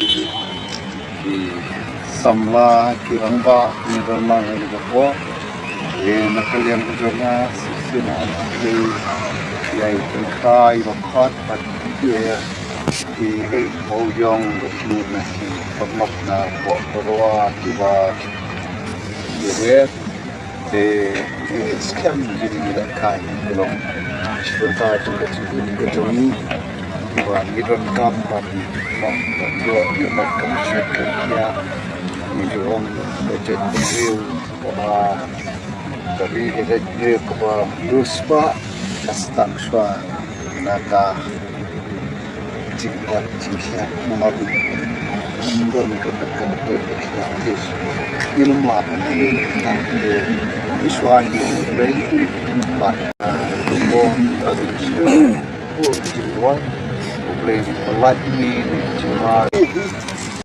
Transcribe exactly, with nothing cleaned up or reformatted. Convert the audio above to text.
Ki samla ki rangbah ngi don lang ha kane ka por. Te na ka liang ka jong nga shisien nga khublei ïa i Trai ba khot bad ïa ki hei mawïong ba khlur na ki paralok na Pohbarua kiba ïawer. Te ngi skhem ïa ngi da kai long. Shu bynta jong ka jingim ka jong ngi ba ngi donkam ban ïoh ïa ka mat ka shet ka khiah. Ngi ju ong ka jaitbynriew kaba, ka ri ka jaitbynriew kaba riewspah ka stad shuwa na ka jingïap jinghiar namar ym don ka mat ka shet ka khiah. Ngim lah ban ïa ka, ngi shuwa ngi blei bad ka bor ka jingwan U Blei u lait ngi jingwan.